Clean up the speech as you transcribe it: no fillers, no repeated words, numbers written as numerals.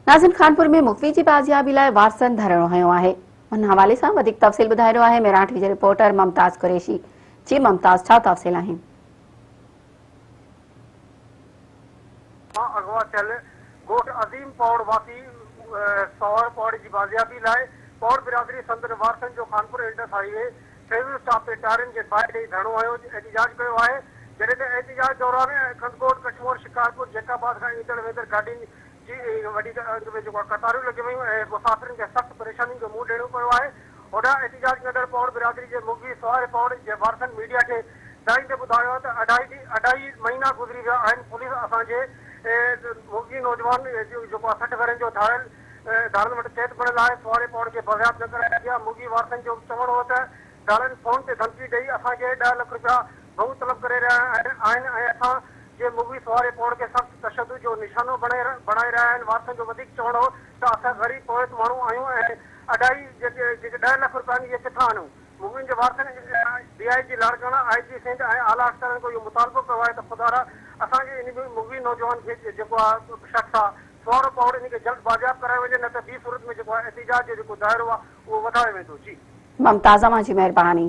ناظم خانپور ۾ مغوي جي بازيابي لاء وارثن ڌرڻو هنيو آهي. ان حوالي سان وڌيڪ تفصيل ٻڌائي رهيو آهي ميران ٽي وي جي رپورٽر ممتاز قريشي. جي ممتاز ڇا تفصيل آهن؟ مان اغوا ٿيل ڳوٺ عظيم پوڙ واسي سوهر پوڙ جي بازيابي لاء پوڙ برادري سندن وارثن جو Khanpur Indus highway savvy stop تي ٽائرن کي باهه ڏئي ڌرڻو هنيو احتجاج ڪيو آهي جڏهن ته احتجاج دوران ڪنڌڪوٽ ڪشمور شڪارپور جيڪب آباد کان ايندڙ ويندڙ گاڏين جي وڏي انگ ۾ جيڪو آهي قطارون لڳي ويون ۽ مسافرن کي سخت پريشانين جو منهن ڏيڻو پيو آهي. هوڏانهن احتجاج ڪندڙ پوڙ برادري جي مغوي سواري پوڙ جي وارثن ميڊيا کي دانهيندي ٻڌايو آهي ته اڍائي اڍائي مهينا گذري ويا آهن پوليس اسان جي مغوي نوجوان جيڪو آهي 60 ورهين جو ڌاڙيل ڌاڙيلن وٽ قيد بڻيل آهي سواري پوڙ کي بازياب نه ڪرائي سگهيا مغوي وارثن جو چوڻ هو ته ڌاڙيلن فون تي ڌمڪي ڏئي اسان کي ڏهه لک رپيا ڀنگ طلب ڪري رهيا آهن ۽ اسان جي مغوي سواري پوڻ کي سخت تشدد جو نشانو بڻائي رهيا آهن. وارثن جو وڌيڪ چوڻ هو ته اسان غريب پورهيت ماڻهو آهيون ۽ اڍائي جيڪي ڏهه لک رپيا آهن اهي ڪٿان آڻيون. مغوين جي وارثن D I G Larkana, I G Sindh ۽ اعليٰ افسرن کان اهو مطالبو ڪيو آهي ته خدارا اسان جي ان مغوي نوجوان کي جيڪو شخص آهي سوارو پوڙ ان کي جلد بازياب ڪرايو وڃي نه ته ٻي صورت ۾ جيڪو آهي احتجاج جو جيڪو دائرو آهي اهو وڌايو ويندو. جي. ممتاز اوهان جي مهرباني.